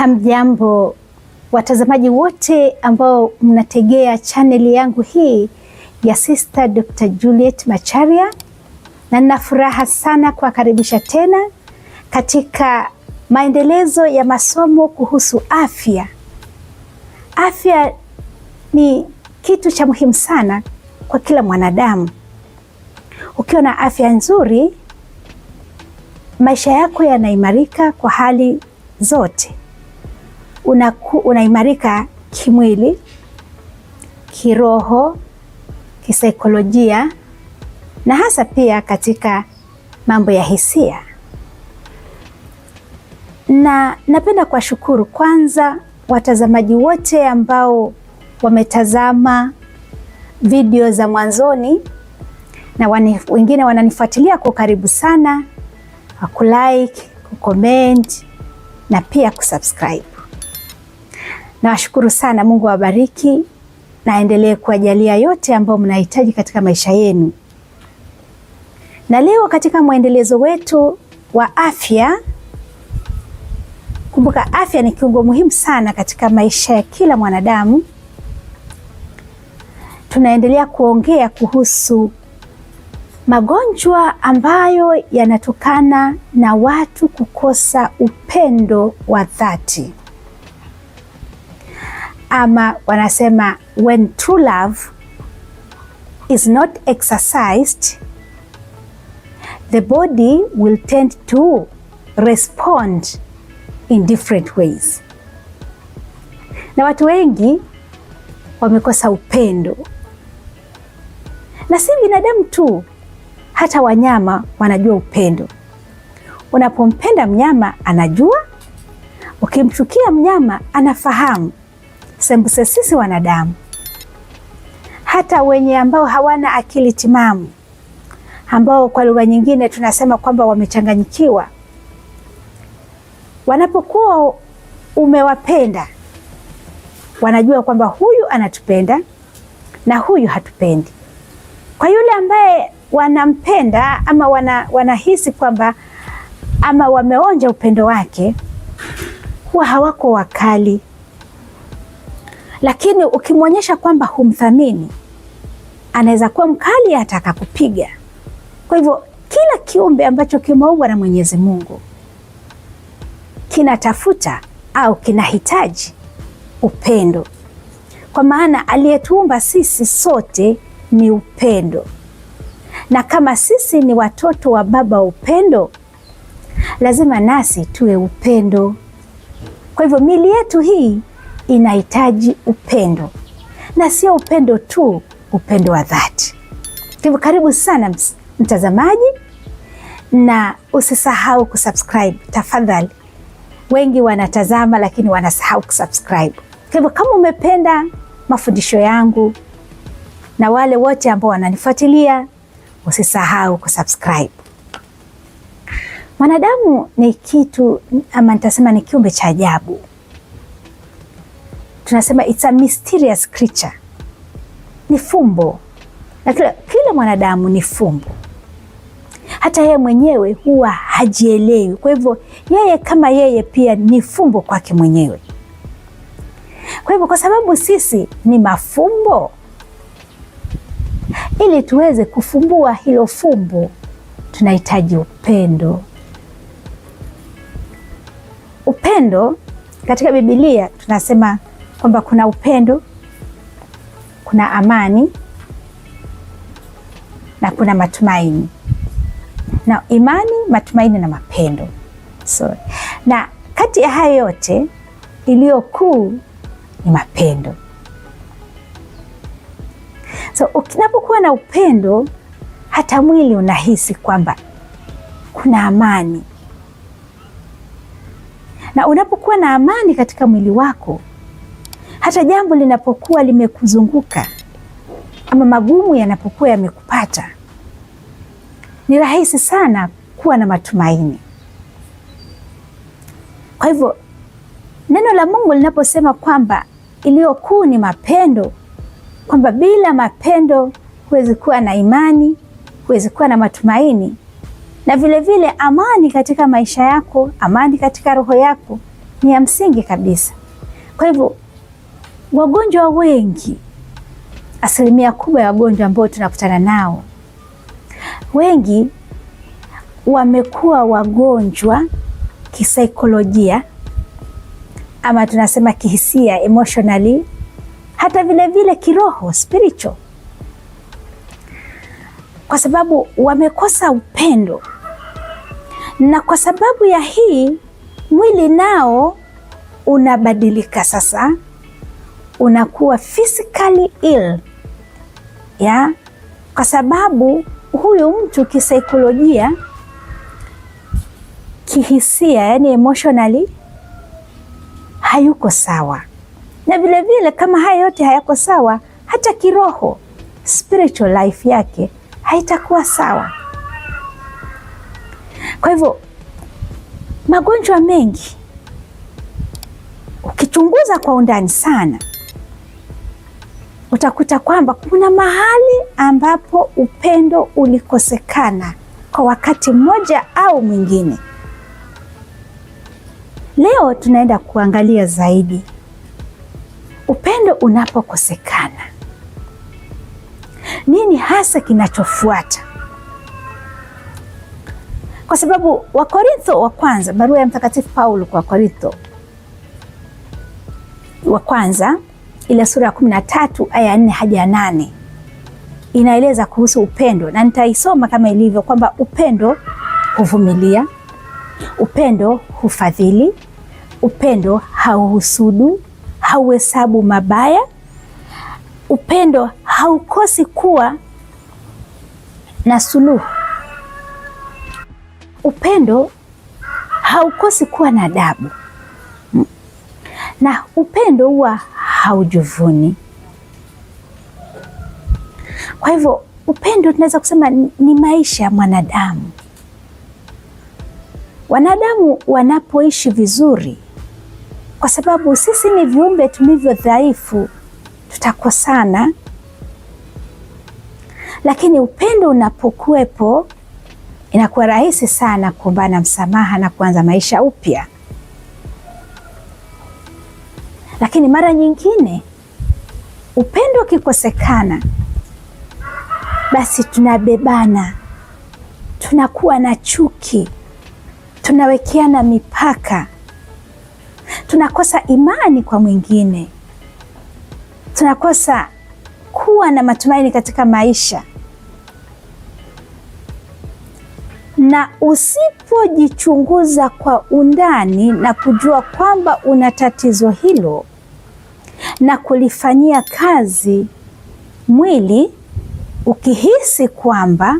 Hamjambo watazamaji wote ambao mnategea chaneli yangu hii ya Sister Dr. Juliet Macharia, na nina furaha sana kuwakaribisha tena katika maendelezo ya masomo kuhusu afya. Afya ni kitu cha muhimu sana kwa kila mwanadamu. Ukiwa na afya nzuri, maisha yako yanaimarika kwa hali zote. Unaimarika kimwili, kiroho, kisaikolojia na hasa pia katika mambo ya hisia. Na napenda kuwashukuru kwanza watazamaji wote ambao wametazama video za mwanzoni na wengine wananifuatilia kwa karibu sana, kwa kulike, kucomment na pia kusubscribe. Nawashukuru sana, Mungu awabariki na aendelee kuwajalia yote ambayo mnahitaji katika maisha yenu. Na leo katika mwendelezo wetu wa afya, kumbuka afya ni kiungo muhimu sana katika maisha ya kila mwanadamu. Tunaendelea kuongea kuhusu magonjwa ambayo yanatokana na watu kukosa upendo wa dhati, ama wanasema when true love is not exercised, the body will tend to respond in different ways. Na watu wengi wamekosa upendo, na si binadamu tu, hata wanyama wanajua upendo. Unapompenda mnyama anajua, ukimchukia mnyama anafahamu. Sembuse sisi wanadamu, hata wenye ambao hawana akili timamu, ambao kwa lugha nyingine tunasema kwamba wamechanganyikiwa, wanapokuwa umewapenda wanajua kwamba huyu anatupenda na huyu hatupendi. Kwa yule ambaye wanampenda ama wanahisi kwamba ama wameonja upendo wake, huwa hawako wakali, lakini ukimwonyesha kwamba humthamini, anaweza kuwa mkali hata akakupiga. Kwa hivyo kila kiumbe ambacho kimeumbwa na Mwenyezi Mungu kinatafuta au kinahitaji upendo, kwa maana aliyetuumba sisi sote ni upendo, na kama sisi ni watoto wa Baba wa upendo, lazima nasi tuwe upendo. Kwa hivyo miili yetu hii inahitaji upendo, na sio upendo tu, upendo wa dhati. Kwa hivyo karibu sana mtazamaji, na usisahau kusubscribe tafadhali. Wengi wanatazama lakini wanasahau kusubscribe. Kwa hivyo kama umependa mafundisho yangu na wale wote ambao wananifuatilia, usisahau kusubscribe. Mwanadamu ni kitu ama nitasema ni kiumbe cha ajabu. Tunasema it's a mysterious creature, ni fumbo, na kila mwanadamu ni fumbo. Hata yeye mwenyewe huwa hajielewi. Kwa hivyo yeye kama yeye pia ni fumbo kwake mwenyewe. Kwa hivyo, kwa sababu sisi ni mafumbo, ili tuweze kufumbua hilo fumbo tunahitaji upendo. Upendo katika Biblia tunasema kwamba kuna upendo, kuna amani na kuna matumaini, na imani, matumaini na mapendo. Sorry. Na kati ya hayo yote iliyo kuu ni mapendo. So unapokuwa na upendo, hata mwili unahisi kwamba kuna amani, na unapokuwa na amani katika mwili wako, hata jambo linapokuwa limekuzunguka ama magumu yanapokuwa yamekupata, ni rahisi sana kuwa na matumaini. Kwa hivyo neno la Mungu linaposema kwamba iliyo kuu ni mapendo, kwamba bila mapendo huwezi kuwa na imani, huwezi kuwa na matumaini, na vile vile amani katika maisha yako, amani katika roho yako Ni ya msingi kabisa. Kwa hivyo wagonjwa wengi, asilimia kubwa ya wagonjwa ambao tunakutana nao, wengi wamekuwa wagonjwa kisaikolojia, ama tunasema kihisia, emotionally, hata vile vile kiroho, spiritual, kwa sababu wamekosa upendo, na kwa sababu ya hii mwili nao unabadilika sasa, unakuwa physically ill ya, kwa sababu huyu mtu kisaikolojia, kihisia, yani emotionally hayuko sawa, na vile vile kama haya yote hayako sawa, hata kiroho, spiritual life yake haitakuwa sawa. Kwa hivyo magonjwa mengi ukichunguza kwa undani sana, utakuta kwamba kuna mahali ambapo upendo ulikosekana kwa wakati mmoja au mwingine. Leo tunaenda kuangalia zaidi upendo unapokosekana, nini hasa kinachofuata? Kwa sababu Wakorintho wa kwanza, barua ya Mtakatifu Paulo kwa Wakorintho wa kwanza ile sura ya 13 aya 4 hadi ya 8 inaeleza kuhusu upendo, na nitaisoma kama ilivyo, kwamba upendo huvumilia, upendo hufadhili, upendo hauhusudu, hauhesabu mabaya, upendo haukosi kuwa na suluhu, upendo haukosi kuwa na adabu, na upendo huwa haujuvuni. Kwa hivyo upendo tunaweza kusema ni maisha ya mwanadamu. Wanadamu wanapoishi vizuri, kwa sababu sisi ni viumbe tulivyo dhaifu, tutakosana, lakini upendo unapokuwepo inakuwa rahisi sana kuombana msamaha na kuanza maisha upya. Lakini mara nyingine upendo ukikosekana, basi tunabebana, tunakuwa na chuki, tunawekeana mipaka, tunakosa imani kwa mwingine, tunakosa kuwa na matumaini katika maisha. Na usipojichunguza kwa undani na kujua kwamba una tatizo hilo na kulifanyia kazi, mwili ukihisi kwamba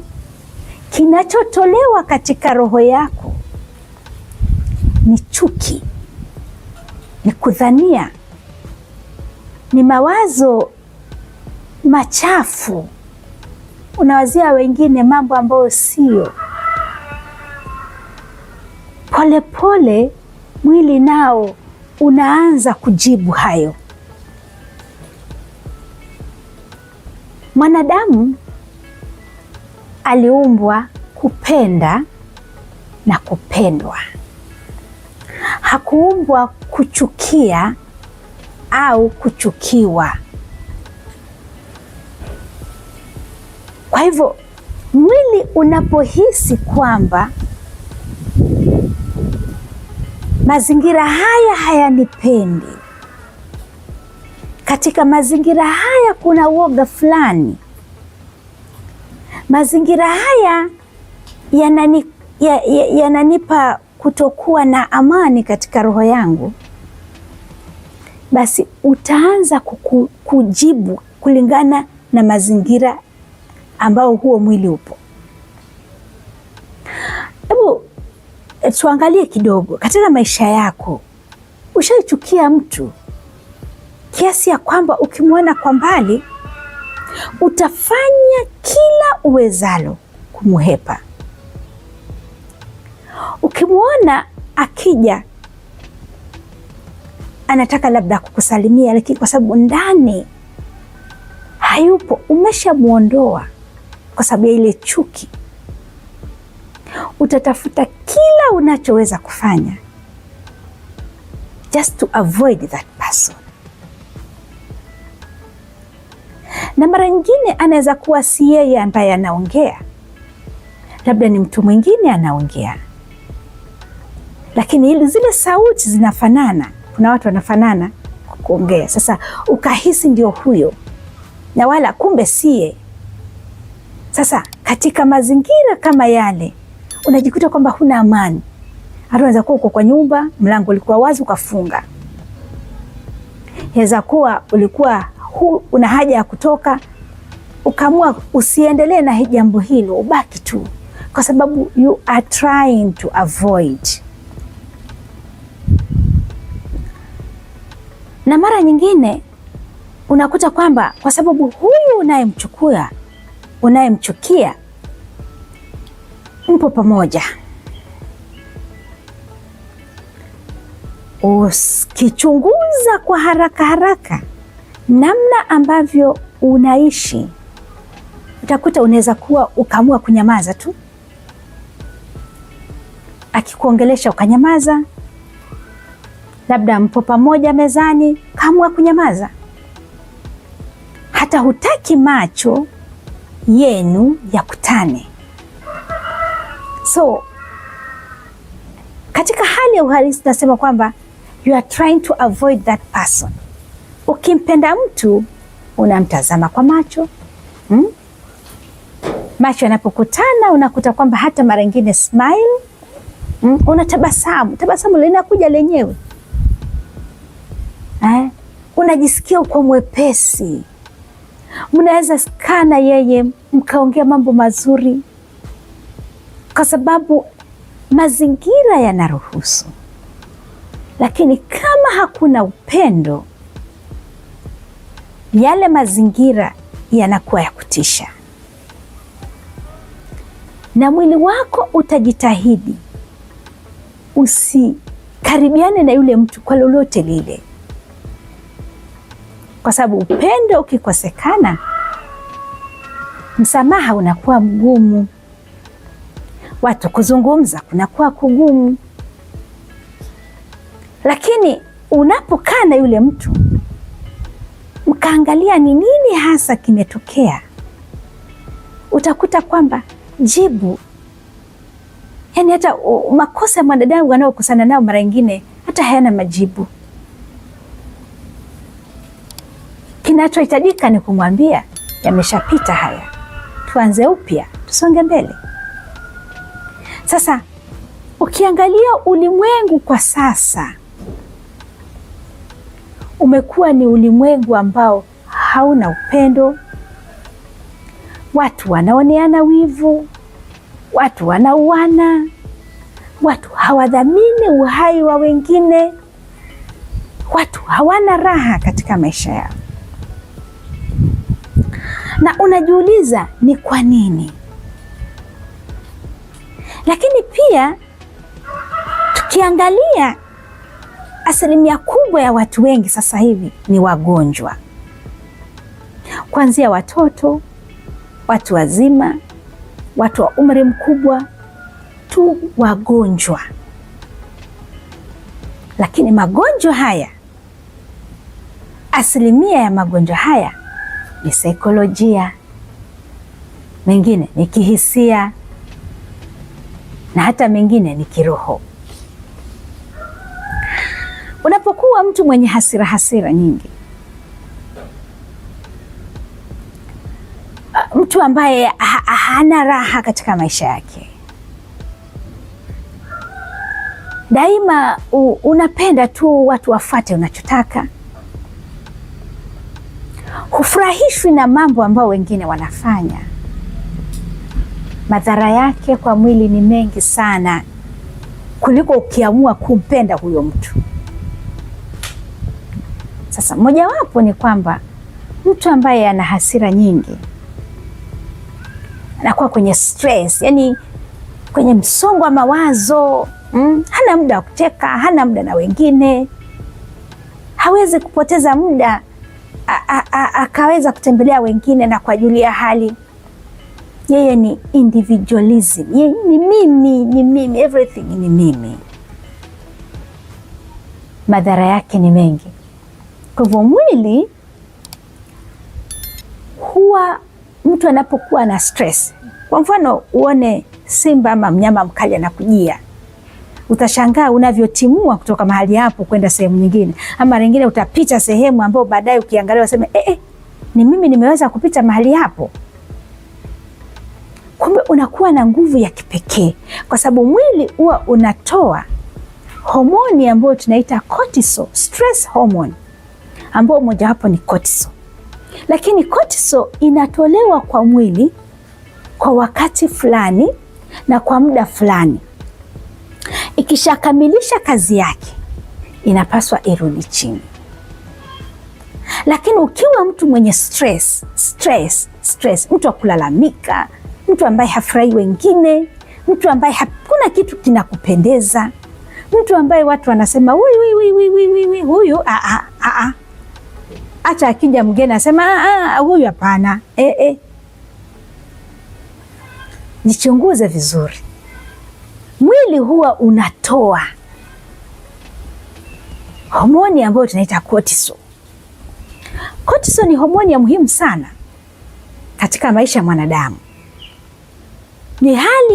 kinachotolewa katika roho yako ni chuki, ni kudhania, ni mawazo machafu, unawazia wengine mambo ambayo sio, polepole mwili nao unaanza kujibu hayo. Mwanadamu aliumbwa kupenda na kupendwa. Hakuumbwa kuchukia au kuchukiwa. Kwa hivyo mwili unapohisi kwamba mazingira haya hayanipendi, katika mazingira haya kuna uoga fulani, mazingira haya yananipa kutokuwa na amani katika roho yangu, basi utaanza kujibu kulingana na mazingira ambao huo mwili upo. Hebu tuangalie kidogo katika maisha yako, ushaichukia mtu kiasi ya kwamba ukimwona kwa mbali utafanya kila uwezalo kumuhepa. Ukimwona akija anataka labda kukusalimia, lakini kwa sababu ndani hayupo, umeshamwondoa kwa sababu ya ile chuki. Utatafuta kila unachoweza kufanya just to avoid that person. Na mara nyingine anaweza kuwa si yeye ambaye anaongea, labda ni mtu mwingine anaongea, lakini ili zile sauti zinafanana. Kuna watu wanafanana kuongea, sasa ukahisi ndio huyo na wala kumbe siye. Sasa katika mazingira kama yale unajikuta kwamba huna amani. Hata unaweza kuwa uko kwa nyumba, mlango ulikuwa wazi ukafunga, inaweza kuwa ulikuwa una haja ya kutoka, ukaamua usiendelee na jambo hilo, ubaki tu, kwa sababu you are trying to avoid. Na mara nyingine unakuta kwamba kwa sababu huyu unayemchukua, unayemchukia, mpo pamoja, ukichunguza kwa haraka haraka namna ambavyo unaishi, utakuta unaweza kuwa ukaamua kunyamaza tu, akikuongelesha ukanyamaza, labda mpo pamoja mezani, kaamua kunyamaza, hata hutaki macho yenu yakutane. So katika hali ya uhalisi nasema kwamba you are trying to avoid that person. Ukimpenda mtu unamtazama kwa macho Macho yanapokutana unakuta kwamba hata mara nyingine smile, unatabasamu, tabasamu linakuja lenyewe eh? Unajisikia uko mwepesi, mnaweza kaa na yeye mkaongea mambo mazuri, kwa sababu mazingira yanaruhusu. Lakini kama hakuna upendo, yale mazingira yanakuwa ya kutisha, na mwili wako utajitahidi usikaribiane na yule mtu kwa lolote lile, kwa sababu upendo ukikosekana, msamaha unakuwa mgumu, watu kuzungumza kunakuwa kugumu. Lakini unapokaa na yule mtu mkaangalia ni nini hasa kimetokea, utakuta kwamba jibu, yani hata makosa ya mwanadamu anayokosana nao mara nyingine hata hayana majibu. Kinachohitajika ni kumwambia yameshapita haya, tuanze upya, tusonge mbele. Sasa ukiangalia ulimwengu kwa sasa umekuwa ni ulimwengu ambao hauna upendo. Watu wanaoneana wivu, watu wanauana, watu hawadhamini uhai wa wengine, watu hawana raha katika maisha yao. Na unajiuliza ni kwa nini? Lakini pia tukiangalia asilimia kubwa ya watu wengi sasa hivi ni wagonjwa, kuanzia watoto, watu wazima, watu wa umri mkubwa tu wagonjwa. Lakini magonjwa haya, asilimia ya magonjwa haya ni saikolojia, mengine ni kihisia na hata mengine ni kiroho. Unapokuwa mtu mwenye hasira hasira nyingi, mtu ambaye hana raha katika maisha yake, daima unapenda tu watu wafuate unachotaka, hufurahishwi na mambo ambayo wengine wanafanya. Madhara yake kwa mwili ni mengi sana kuliko ukiamua kumpenda huyo mtu. Sasa mojawapo ni kwamba mtu ambaye ana hasira nyingi anakuwa kwenye stress, yani kwenye msongo wa mawazo hana muda wa kucheka, hana muda na wengine, hawezi kupoteza muda akaweza kutembelea wengine na kuwajulia hali. Yeye ni individualism, yeye ni mimi, ni mimi, everything ni mimi. Madhara yake ni mengi. Kwa hivyo mwili huwa, mtu anapokuwa na stress, kwa mfano uone simba ama mnyama mkali anakujia, utashangaa unavyotimua kutoka mahali hapo kwenda sehemu nyingine, ama lingine utapita sehemu ambayo baadaye ukiangalia useme ni mimi nimeweza kupita mahali hapo. Kumbe unakuwa na nguvu ya kipekee, kwa sababu mwili huwa unatoa homoni ambayo tunaita cortisol, stress hormone, ambayo mojawapo ni cortisol. Lakini cortisol inatolewa kwa mwili kwa wakati fulani na kwa muda fulani. Ikishakamilisha kazi yake inapaswa irudi chini. Lakini ukiwa mtu mwenye stress, stress, stress, mtu wa kulalamika, mtu ambaye hafurahi wengine, mtu ambaye hakuna kitu kinakupendeza, mtu ambaye watu wanasema huyu huyu huyu, a a a, acha akija mgeni asema huyu hapana. Jichunguze vizuri. Mwili huwa unatoa homoni ambayo tunaita cortisol. Cortisol ni homoni ya muhimu sana katika maisha ya mwanadamu.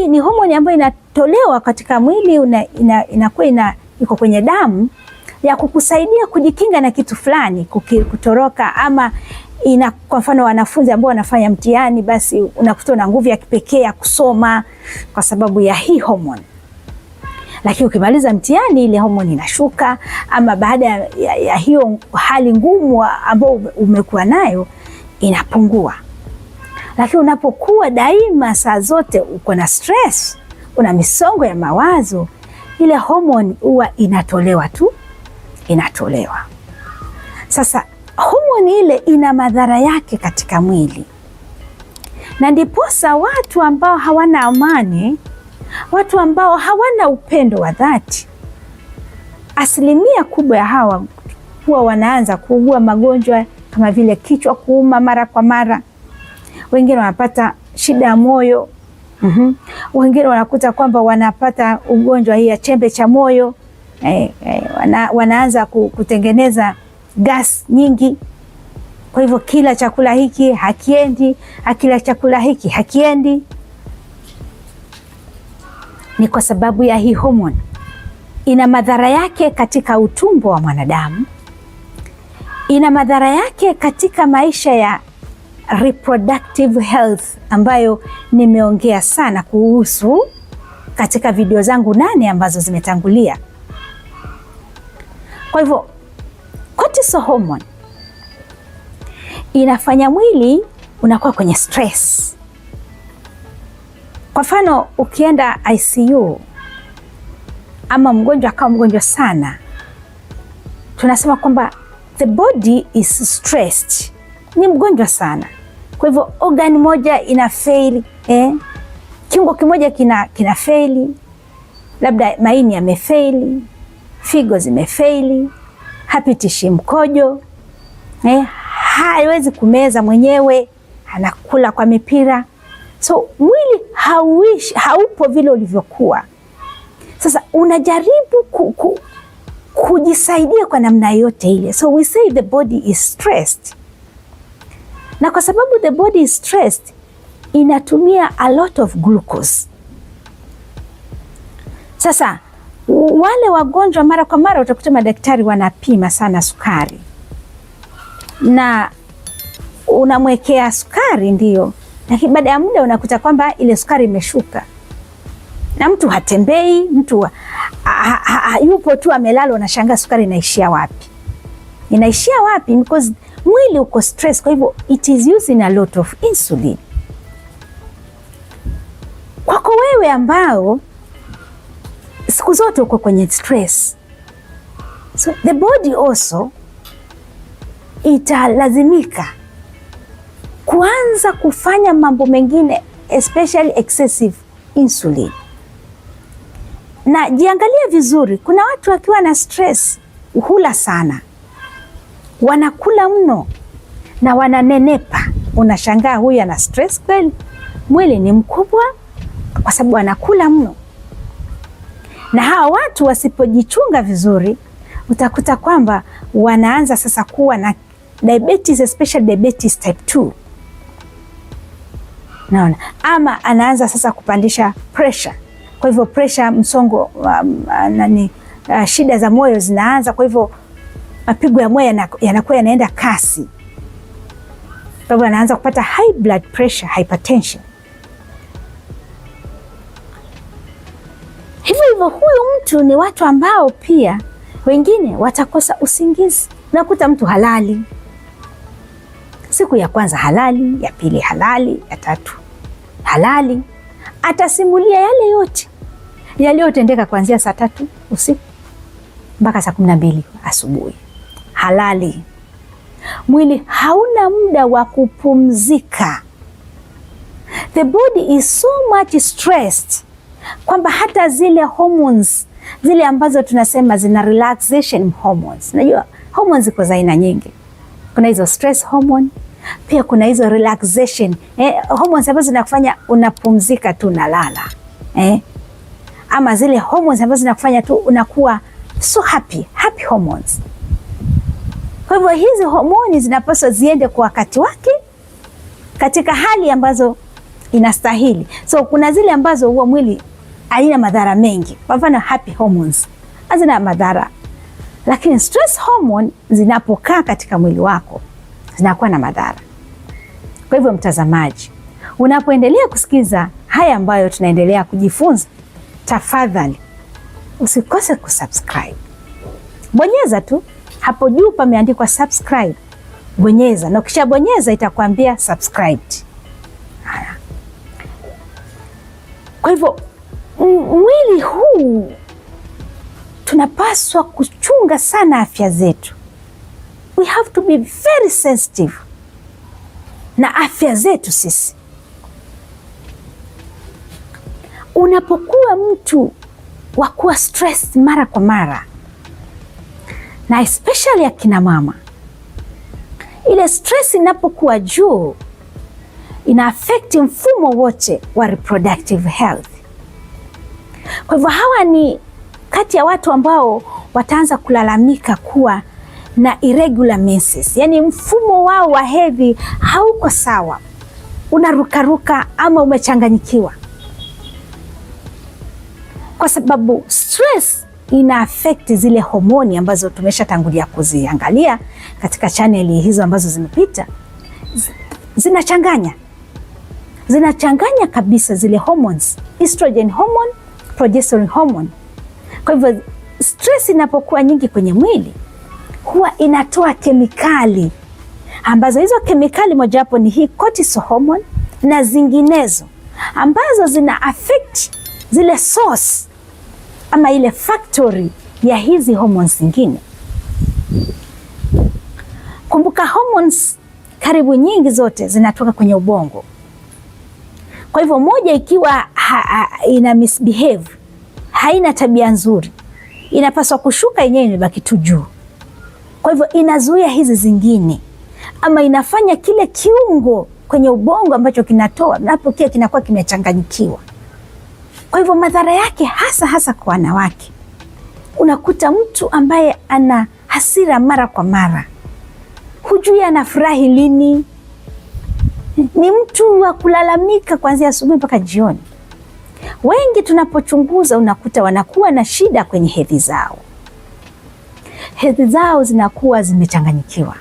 Ni homoni ambayo inatolewa katika mwili, inakuwa iko kwenye damu ya kukusaidia kujikinga na kitu fulani, kutoroka ama kwa mfano wanafunzi ambao wanafanya mtihani, basi unakuta una nguvu ya kipekee ya kusoma kwa sababu ya hii homoni. Lakini ukimaliza mtihani ile homoni inashuka, ama baada ya hiyo hali ngumu ambayo umekuwa nayo inapungua. Lakini unapokuwa daima saa zote uko na stress, una misongo ya mawazo, ile homoni huwa inatolewa tu, inatolewa. Sasa homoni ile ina madhara yake katika mwili, na ndiposa watu ambao hawana amani, watu ambao hawana upendo wa dhati, asilimia kubwa ya hawa huwa wanaanza kuugua magonjwa kama vile kichwa kuuma mara kwa mara, wengine wanapata shida ya moyo. Wengine wanakuta kwamba wanapata ugonjwa hii ya chembe cha moyo. Wanaanza kutengeneza gas nyingi. Kwa hivyo kila chakula hiki hakiendi, kila chakula hiki hakiendi. Ni kwa sababu ya hii homoni. Ina madhara yake katika utumbo wa mwanadamu, ina madhara yake katika maisha ya reproductive health ambayo nimeongea sana kuhusu katika video zangu 8 ambazo zimetangulia. Kwa hivyo cortisol hormone inafanya mwili unakuwa kwenye stress. Kwa mfano ukienda ICU ama mgonjwa akawa mgonjwa sana, tunasema kwamba the body is stressed, ni mgonjwa sana. Kwa hivyo organ moja ina fail, kiungo kimoja kina fail, labda maini yamefeli, figo zimefeli, hapitishi mkojo, haiwezi kumeza mwenyewe, anakula kwa mipira. So mwili hauishi, haupo vile ulivyokuwa. Sasa unajaribu kujisaidia kwa namna yote ile. So we say the body is stressed. Na kwa sababu the body is stressed, inatumia a lot of glucose. Sasa wale wagonjwa mara kwa mara utakuta madaktari wanapima sana sukari, na unamwekea sukari ndio, lakini baada ya muda unakuta kwamba ile sukari imeshuka na mtu hatembei, mtu yupo tu amelala, unashangaa sukari inaishia wapi? Inaishia wapi? Because mwili uko stress, kwa hivyo it is using a lot of insulin. Kwako wewe ambao siku zote uko kwenye stress, so the body also italazimika kuanza kufanya mambo mengine, especially excessive insulin. Na jiangalie vizuri, kuna watu wakiwa na stress hula sana, wanakula mno na wananenepa. Unashangaa huyu ana stress kweli? Mwili ni mkubwa kwa sababu anakula mno. Na hawa watu wasipojichunga vizuri, Utakuta kwamba wanaanza sasa kuwa na diabetes, especially diabetes type 2. Naona ama anaanza sasa kupandisha pressure, kwa hivyo pressure, msongo, nani, shida za moyo zinaanza, kwa hivyo mapigo ya moyo yanakuwa yanaenda kasi, kwa hivyo anaanza kupata high blood pressure, hypertension. Hivyo hivyo huyu mtu ni watu ambao pia wengine watakosa usingizi. Unakuta mtu halali, siku ya kwanza halali, ya pili halali, ya tatu halali, atasimulia yale yote yaliyotendeka kuanzia saa 3 usiku mpaka saa 12 asubuhi. Halali. Mwili hauna muda wa kupumzika. The body is so much stressed kwamba hata zile hormones zile ambazo tunasema zina relaxation hormones. Najua hormones ziko za aina nyingi. Kuna hizo stress hormone, pia kuna hizo relaxation hormones ambazo zinakufanya unapumzika tu unalala, Ama zile hormones ambazo zinakufanya tu unakuwa so happy, happy hormones. Kwa hivyo hizi homoni zinapaswa ziende kwa wakati wake katika hali ambazo inastahili. So kuna zile ambazo huwa mwili haina madhara mengi. Kwa mfano happy hormones hazina madhara, lakini stress hormone zinapokaa katika mwili wako zinakuwa na madhara. Kwa hivyo, mtazamaji, unapoendelea kusikiza haya ambayo tunaendelea kujifunza, tafadhali usikose kusubscribe. Bonyeza tu hapo juu pameandikwa subscribe, bonyeza, na ukishabonyeza itakwambia subscribed. Haya. Kwa hivyo mwili huu tunapaswa kuchunga sana afya zetu. We have to be very sensitive na afya zetu sisi. Unapokuwa mtu wa kuwa stressed mara kwa mara, na especially akina mama, ile stress inapokuwa juu ina affect mfumo wote wa reproductive health. Kwa hivyo hawa ni kati ya watu ambao wataanza kulalamika kuwa na irregular menses, yaani mfumo wao wa hedhi hauko sawa, unarukaruka ama umechanganyikiwa, kwa sababu stress ina affect zile homoni ambazo tumeshatangulia kuziangalia katika chaneli hizo ambazo zimepita, zinachanganya kabisa zile hormones, estrogen hormone, progesterone hormone. Kwa hivyo stress inapokuwa nyingi kwenye mwili huwa inatoa kemikali ambazo hizo kemikali mojawapo ni hii cortisol hormone na zinginezo ambazo zina affect zile source ama ile factory ya hizi hormones zingine. Kumbuka hormones karibu nyingi zote zinatoka kwenye ubongo. Kwa hivyo moja ikiwa ina misbehave, haina tabia nzuri, inapaswa kushuka, yenyewe imebaki tu juu. Kwa hivyo inazuia hizi zingine, ama inafanya kile kiungo kwenye ubongo ambacho kinatoa napo kia kinakuwa kimechanganyikiwa. Kwa hivyo madhara yake hasa hasa kwa wanawake, unakuta mtu ambaye ana hasira mara kwa mara, hujui anafurahi lini, ni mtu wa kulalamika kuanzia asubuhi mpaka jioni. Wengi tunapochunguza, unakuta wanakuwa na shida kwenye hedhi zao, hedhi zao zinakuwa zimechanganyikiwa,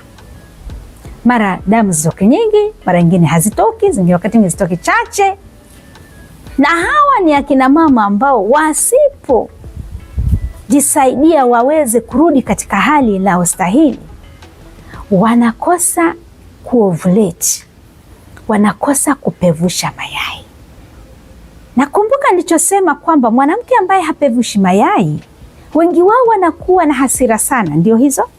mara damu zitoke nyingi, mara nyingine hazitoki, zingine wakati mwingine zitoke chache. Na hawa ni akina mama ambao wasipojisaidia waweze kurudi katika hali inayostahili, wanakosa kuovulate, wanakosa kupevusha mayai. Nakumbuka nilichosema kwamba mwanamke ambaye hapevushi mayai, wengi wao wanakuwa na hasira sana. Ndio hizo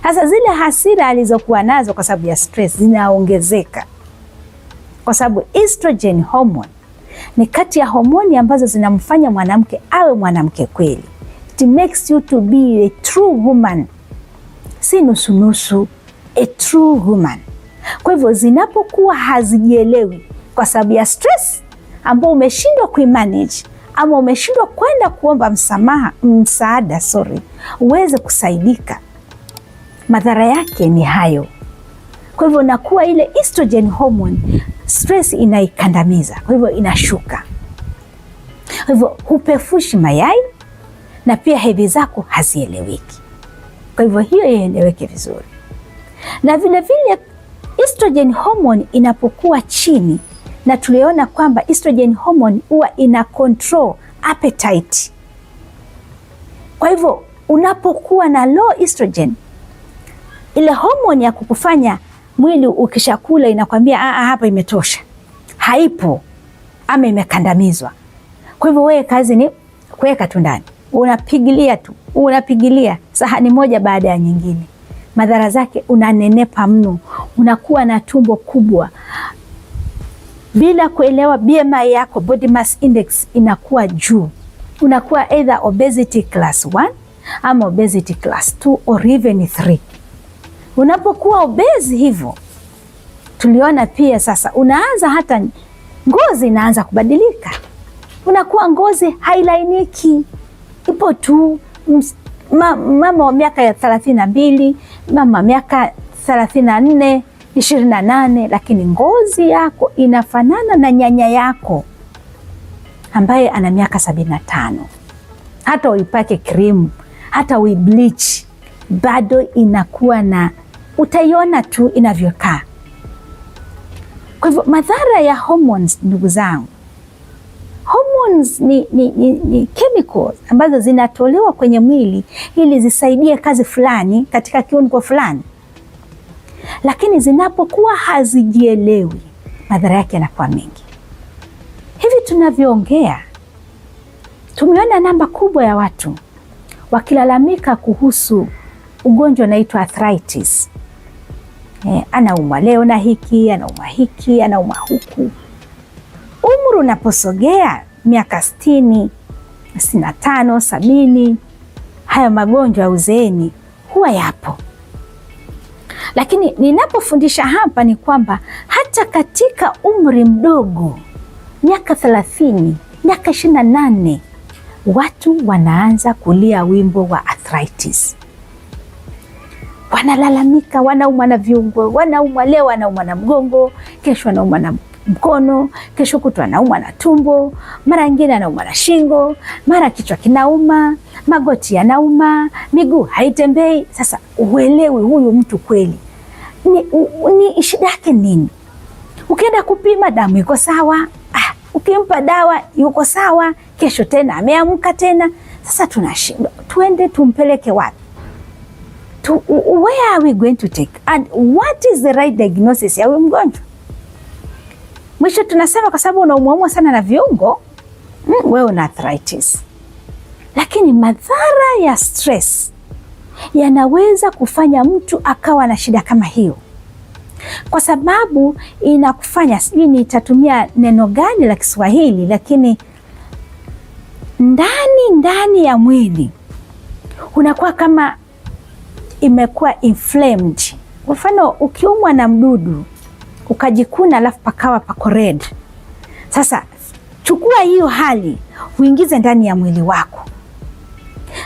sasa, zile hasira alizokuwa nazo kwa sababu ya stress zinaongezeka, kwa sababu estrogen hormone ni kati ya homoni ambazo zinamfanya mwanamke awe mwanamke kweli. It makes you to be a true woman, si nusunusu, a true woman. Kwa hivyo zinapokuwa hazijielewi kwa sababu ya stress ambao umeshindwa kuimanage ama umeshindwa kwenda kuomba msamaha, msaada, sorry, uweze kusaidika, madhara yake ni hayo. Kwa hivyo nakuwa ile estrogen hormone, stress inaikandamiza, kwa hivyo inashuka. Kwa hivyo hupefushi mayai na pia hedhi zako hazieleweki. Kwa hivyo hiyo ieleweke vizuri. Na vile vile estrogen hormone inapokuwa chini, na tuliona kwamba estrogen hormone huwa ina control appetite. Kwa hivyo unapokuwa na low estrogen, ile hormone ya kukufanya mwili ukishakula inakwambia a, hapa imetosha, haipo ama imekandamizwa. Kwa hivyo wewe kazi ni kuweka tu ndani, unapigilia tu, unapigilia sahani moja baada ya nyingine. Madhara zake, unanenepa mno, unakuwa na tumbo kubwa bila kuelewa. BMI yako, body mass index, inakuwa juu, unakuwa either obesity class 1 ama obesity class 2 or even 3. Unapokuwa obese hivyo, tuliona pia sasa unaanza hata ngozi inaanza kubadilika, unakuwa ngozi hailainiki, ipo tu. Mama wa miaka ya 32, mama wa miaka 34, 28, lakini ngozi yako inafanana na nyanya yako ambaye ana miaka 75. Hata uipake krimu, hata uibleach, bado inakuwa na, utaiona tu inavyokaa. Kwa hivyo madhara ya hormones, ndugu zangu, hormones ni chemicals ambazo zinatolewa kwenye mwili ili zisaidie kazi fulani katika kiungo fulani, lakini zinapokuwa hazijielewi, madhara yake yanakuwa mengi. Hivi tunavyoongea, tumeona namba kubwa ya watu wakilalamika kuhusu ugonjwa unaitwa arthritis. Anaumwa leo na hiki, anaumwa hiki, anaumwa huku. Umri unaposogea miaka 60, 65, 70, hayo magonjwa ya uzeeni huwa yapo. Lakini ninapofundisha hapa ni kwamba hata katika umri mdogo, miaka 30, miaka 28, watu wanaanza kulia wimbo wa arthritis. Wanalalamika, wanaumwa na viungo, wanaumwa leo, wanaumwa na mgongo, kesho wanaumwa na mkono, kesho kutwa anaumwa na tumbo, mara nyingine anaumwa na shingo, mara kichwa kinauma, magoti yanauma, miguu haitembei. Sasa uelewi huyu mtu kweli ni shida yake nini? Ukienda kupima damu iko sawa, ukimpa dawa yuko sawa, kesho tena ameamka tena. Sasa tunashindwa, tuende tumpeleke wapi? Where are we going to take and what is the right diagnosis ya huyu mgonjwa? Mwisho tunasema kwa sababu unaumwaumwa sana na viungo, wewe una arthritis. Lakini madhara ya stress yanaweza kufanya mtu akawa na shida kama hiyo, kwa sababu inakufanya, sijui nitatumia neno gani la Kiswahili, lakini ndani ndani ya mwili unakuwa kama imekuwa inflamed. Kwa mfano, ukiumwa na mdudu ukajikuna, alafu pakawa pako red. Sasa chukua hiyo hali uingize ndani ya mwili wako,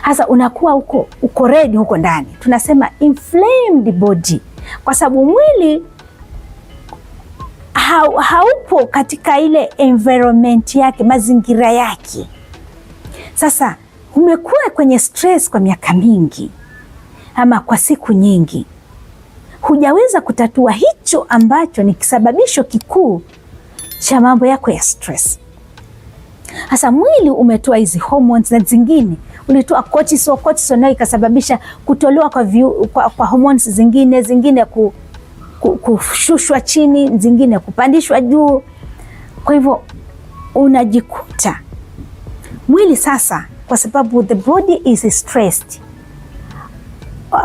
sasa unakuwa uko red huko ndani, tunasema inflamed body, kwa sababu mwili haupo katika ile environment yake, mazingira yake. Sasa umekuwa kwenye stress kwa miaka mingi ama kwa siku nyingi, hujaweza kutatua hicho ambacho ni kisababisho kikuu cha mambo yako ya stress. Sasa mwili umetoa hizi hormones na zingine ulitoa cortisol, cortisol nayo ikasababisha kutolewa kwa hormones zingine, zingine kushushwa chini, zingine kupandishwa juu. Kwa hivyo unajikuta mwili sasa, kwa sababu the body is stressed.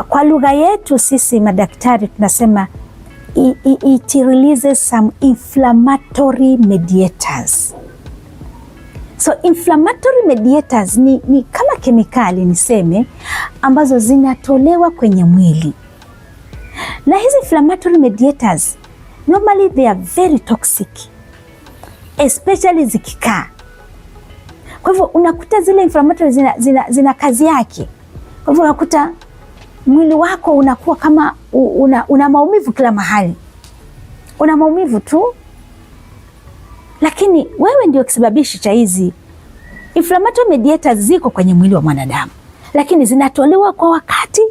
Kwa lugha yetu sisi madaktari tunasema it releases some inflammatory mediators. So inflammatory mediators ni kama kemikali niseme, ambazo zinatolewa kwenye mwili, na hizi inflammatory mediators normally they are very toxic, especially zikikaa. Kwa hivyo unakuta zile inflammatory zina kazi yake. Kwa hivyo unakuta mwili wako unakuwa kama una maumivu kila mahali, una maumivu tu, lakini wewe ndio kisababishi cha hizi inflammatory mediators. Ziko kwenye mwili wa mwanadamu, lakini zinatolewa kwa wakati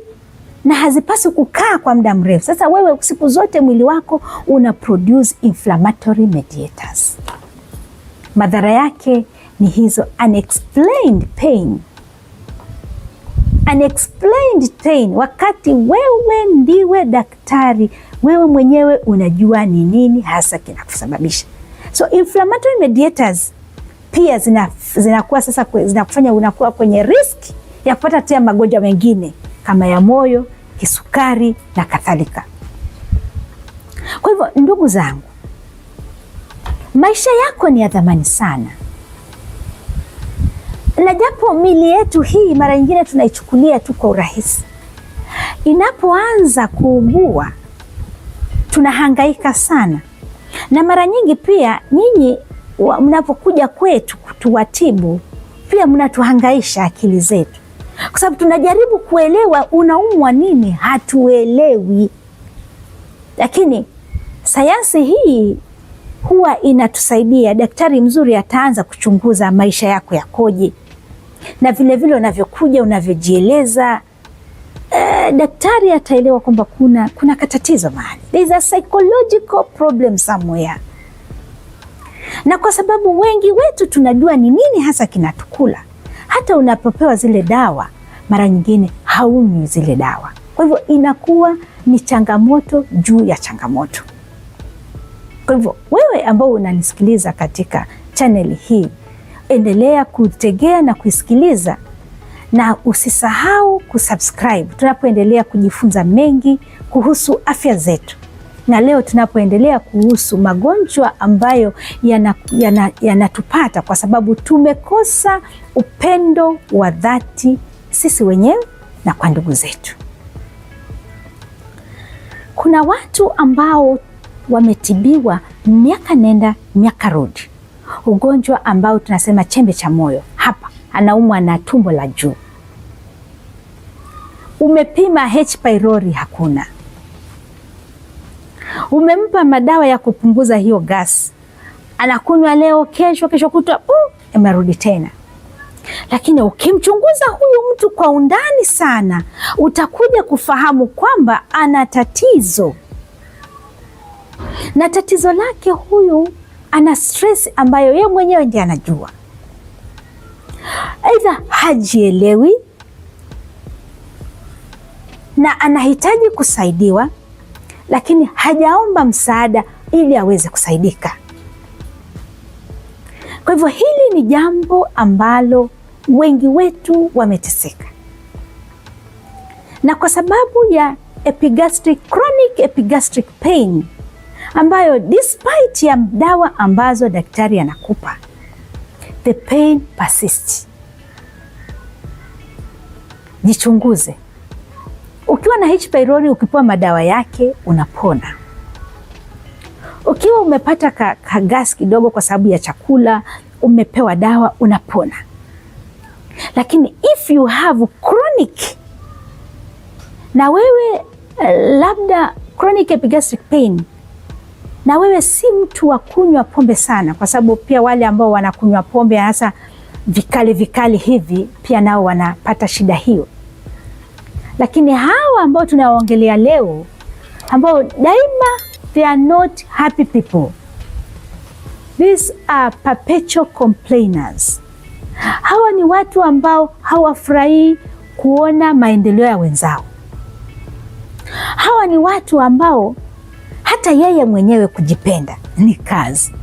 na hazipaswi kukaa kwa muda mrefu. Sasa wewe siku zote mwili wako una produce inflammatory mediators. Madhara yake ni hizo unexplained pain. Unexplained pain, wakati wewe ndiwe daktari, wewe mwenyewe unajua ni nini hasa kinakusababisha. So inflammatory mediators pia zinakuwa sasa zinakufanya unakuwa kwenye risk ya kupata tena magonjwa mengine kama ya moyo, kisukari na kadhalika. Kwa hivyo ndugu zangu, maisha yako ni ya thamani sana, na japo mili yetu hii mara nyingine tunaichukulia tu kwa urahisi, inapoanza kuugua tunahangaika sana, na mara nyingi pia nyinyi mnapokuja kwetu kutuwatibu pia mnatuhangaisha akili zetu, kwa sababu tunajaribu kuelewa unaumwa nini, hatuelewi. Lakini sayansi hii huwa inatusaidia. Daktari mzuri ataanza kuchunguza maisha yako yakoje, na vilevile unavyokuja, unavyojieleza. Daktari ataelewa kwamba kuna katatizo mahali, there is a psychological problem somewhere. Na kwa sababu wengi wetu tunajua ni nini hasa kinatukula, hata unapopewa zile dawa mara nyingine haunywi zile dawa. Kwa hivyo inakuwa ni changamoto juu ya changamoto. Kwa hivyo wewe ambao unanisikiliza katika chaneli hii, endelea kutegea na kuisikiliza na usisahau kusubscribe tunapoendelea kujifunza mengi kuhusu afya zetu, na leo tunapoendelea kuhusu magonjwa ambayo yanatupata kwa sababu tumekosa upendo wa dhati sisi wenyewe na kwa ndugu zetu. Kuna watu ambao wametibiwa miaka nenda miaka rudi, ugonjwa ambao tunasema chembe cha moyo, hapa anaumwa na tumbo la juu, umepima H pylori hakuna, umempa madawa ya kupunguza hiyo gasi, anakunywa leo, kesho, kesho kutwa imerudi tena. Lakini ukimchunguza huyu mtu kwa undani sana, utakuja kufahamu kwamba ana tatizo, na tatizo lake huyu ana stress ambayo yeye mwenyewe ndiye anajua, aidha hajielewi na anahitaji kusaidiwa, lakini hajaomba msaada ili aweze kusaidika. Kwa hivyo hili ni jambo ambalo wengi wetu wameteseka, na kwa sababu ya epigastric, chronic epigastric pain ambayo despite ya dawa ambazo daktari anakupa, the pain persists. Jichunguze. Ukiwa na H pylori, ukipewa madawa yake unapona. Ukiwa umepata ka gas kidogo kwa sababu ya chakula, umepewa dawa unapona. Lakini if you have chronic na wewe labda chronic epigastric pain, na wewe si mtu wa kunywa pombe sana, kwa sababu pia wale ambao wanakunywa pombe hasa vikali vikali hivi pia nao wanapata shida hiyo. Lakini hawa ambao tunawaongelea leo, ambao daima they are not happy people, these are perpetual complainers. Hawa ni watu ambao hawafurahii kuona maendeleo ya wenzao. Hawa ni watu ambao hata yeye mwenyewe kujipenda ni kazi.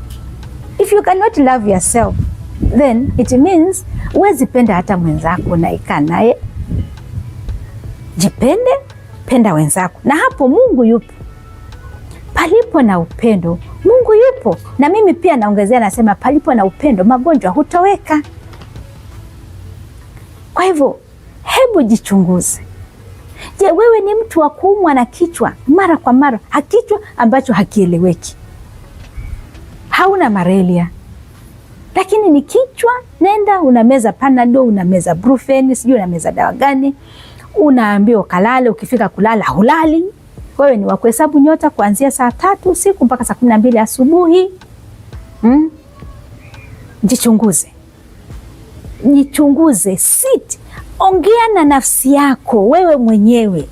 If you cannot love yourself then it means huwezi penda hata mwenzako na ikaa naye. Jipende, penda wenzako, na hapo Mungu yupo. Palipo na upendo Mungu yupo. Na mimi pia naongezea, nasema palipo na upendo magonjwa hutoweka. Kwa hivyo hebu jichunguze. Je, wewe ni mtu wa kuumwa na kichwa mara kwa mara, hakichwa ambacho hakieleweki? Hauna malaria, Lakini ni kichwa, nenda unameza Panadol, unameza Brufen, sijui unameza dawa gani, unaambiwa ukalale. Ukifika kulala hulali. Wewe ni wa kuhesabu nyota kuanzia saa 3 usiku mpaka saa 12 asubuhi. Jichunguze, jichunguze, sit, ongea na nafsi yako wewe mwenyewe,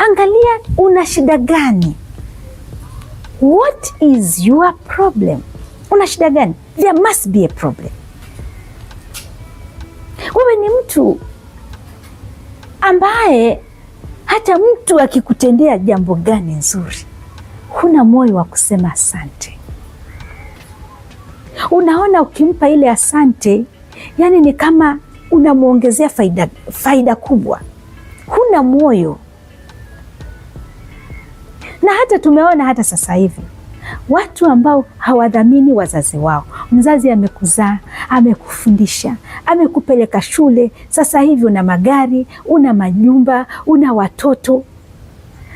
angalia una shida gani. What is your problem? Una shida gani? There must be a problem. Wewe ni mtu ambaye hata mtu akikutendea jambo gani nzuri, huna moyo wa kusema asante. Unaona, ukimpa ile asante, yani ni kama unamwongezea faida, faida kubwa. Huna moyo. Na hata tumeona hata sasa hivi watu ambao hawadhamini wazazi wao. Mzazi amekuzaa, amekufundisha, amekupeleka shule, sasa hivi una magari, una majumba, una watoto,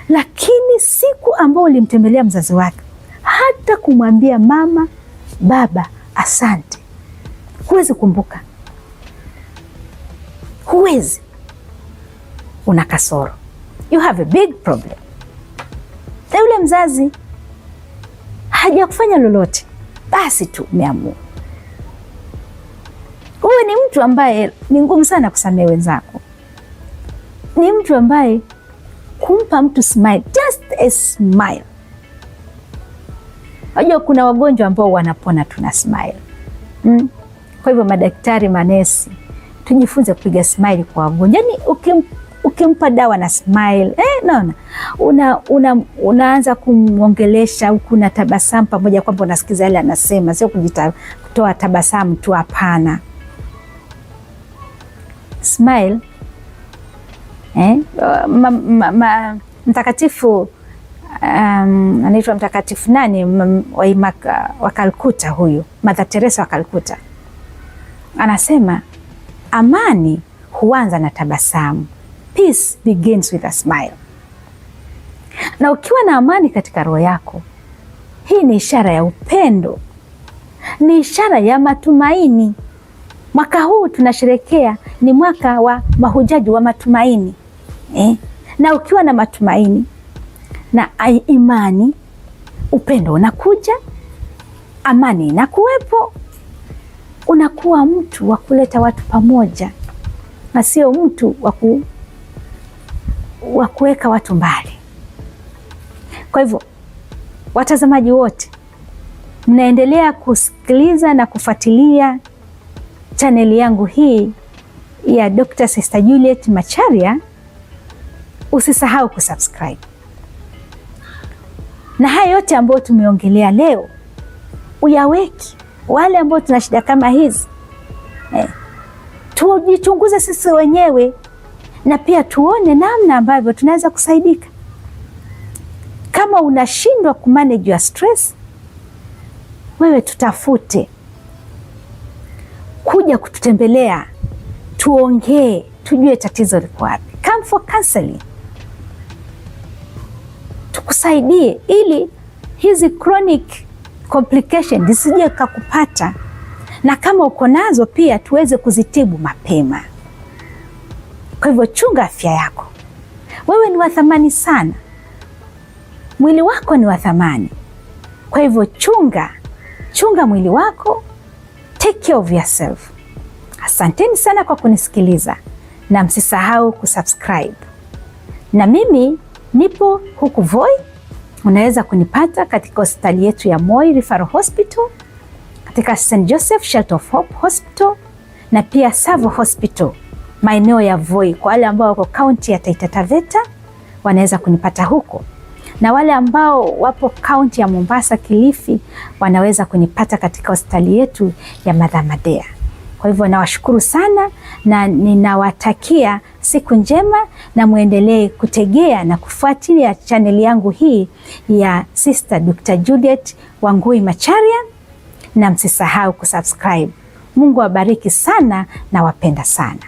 lakini siku ambao ulimtembelea mzazi wake, hata kumwambia mama, baba, asante, huwezi kumbuka, huwezi. Una kasoro, you have a big problem. Na yule mzazi hajakufanya lolote, basi tu umeamua. Wewe ni mtu ambaye ni ngumu sana kusamehe wenzako, ni mtu ambaye kumpa mtu smile, just a smile. Unajua kuna wagonjwa ambao wanapona tuna smile. Kwa hivyo madaktari, manesi, tujifunze kupiga smile kwa wagonjwa. Yani ukimpa dawa na smile, naona unaanza kumwongelesha huku na tabasamu pamoja kwamba unasikiza yale anasema, sio kutoa tabasamu tu, hapana. Smile mtakatifu anaitwa mtakatifu nani wa Kalkuta huyu, Mother Teresa wa Kalkuta anasema amani huanza na tabasamu. Peace begins with a smile. Na ukiwa na amani katika roho yako, hii ni ishara ya upendo, ni ishara ya matumaini. Mwaka huu tunasherekea ni mwaka wa mahujaji wa matumaini eh? Na ukiwa na matumaini na imani, upendo unakuja, amani inakuwepo, unakuwa mtu wa kuleta watu pamoja na sio mtu wa kuweka watu mbali. Kwa hivyo, watazamaji wote mnaendelea kusikiliza na kufuatilia chaneli yangu hii ya Dr. Sister Juliet Macharia, usisahau kusubscribe. Na haya yote ambayo tumeongelea leo uyaweki. Wale ambao tuna shida kama hizi tujichunguze sisi wenyewe na pia tuone namna ambavyo tunaweza kusaidika. Kama unashindwa kumanage your stress, wewe tutafute kuja kututembelea, tuongee, tujue tatizo liko wapi. Come for counseling, tukusaidie ili hizi chronic complication zisije kakupata, na kama uko nazo pia tuweze kuzitibu mapema. Kwa hivyo chunga afya yako, wewe ni wa thamani sana, mwili wako ni wa thamani. Kwa hivyo chunga, chunga mwili wako, take care of yourself. Asanteni sana kwa kunisikiliza na msisahau kusubscribe. Na mimi nipo huku Voi, unaweza kunipata katika hospitali yetu ya Moi Referral Hospital, katika St Joseph Shelter of Hope Hospital na pia Tsavo Hospital maeneo ya Voi. Kwa wale ambao wako kaunti ya Taita Taveta wanaweza kunipata huko, na wale ambao wapo kaunti ya Mombasa, Kilifi, wanaweza kunipata katika hospitali yetu ya Mother Madea. Kwa hivyo nawashukuru sana na ninawatakia siku njema, na muendelee kutegea na kufuatilia chaneli yangu hii ya Sister Dr. Juliet Wangui Macharia, na msisahau kusubscribe. Mungu awabariki sana na wapenda sana.